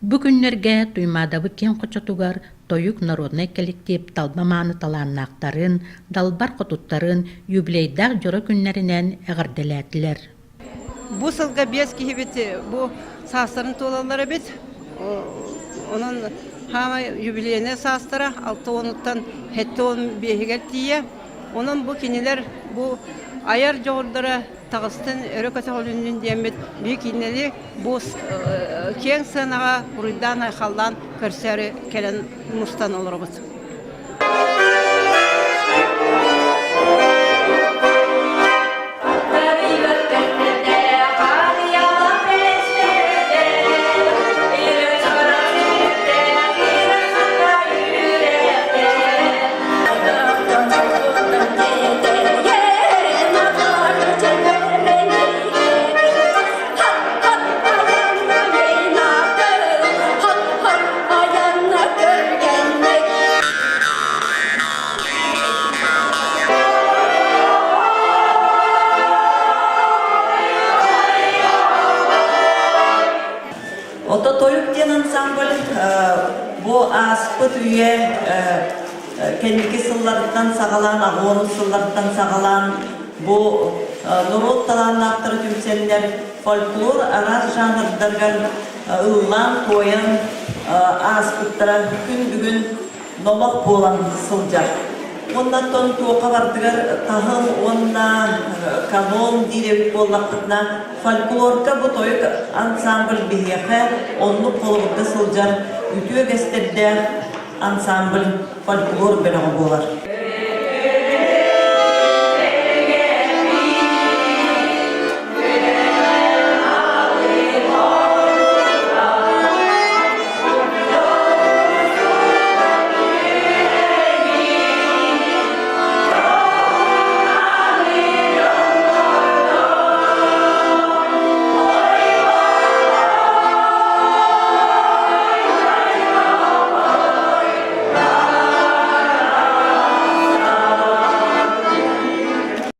Бу күннэргэ Туймаадабыт киэҥ хочотугар Тойук народнай кэлэктиип талба мааны талааннаахтарын, далбар хотуттарын юбилейдаах дьоро күннэринэн эҕэрдэлээтилэр. Бу сылга биэс киһибит бу саастарын туолаллар эбит. Онон хаамай юбилейнай саастара алта уонуттан 75-игэр тиийэ. Онон бу кинилэр бу айар дьоҕурдара таҕыстын, өрө көтөҕүлүннүн диэммит биһи кинилэри бу киэҥ сыанаҕа уруйдаан-айхаллаан көрсөөрү кэлэн мустан олоробут. Ото тойук диэн ансамбль бу ааспыт үйэ кэнники сылларыттан саҕалаан, аҕуонус сылларыттан саҕалаан бу норуот талааннаахтара түмсэннэр фольклор араас жанрдарыгар ыллаан-туойан ааспыттара күн бүгүн номох буолан сылдьар. Уоннаттан туохха бардыгар таһым уонна канон диир эбит буоллахпытына, фольклорга бу тойук ансамбль биһиэхэ оннук холобурга сылдьар үтүө үгэстэрдээх ансамбль фольклор бөлөҕө буолар.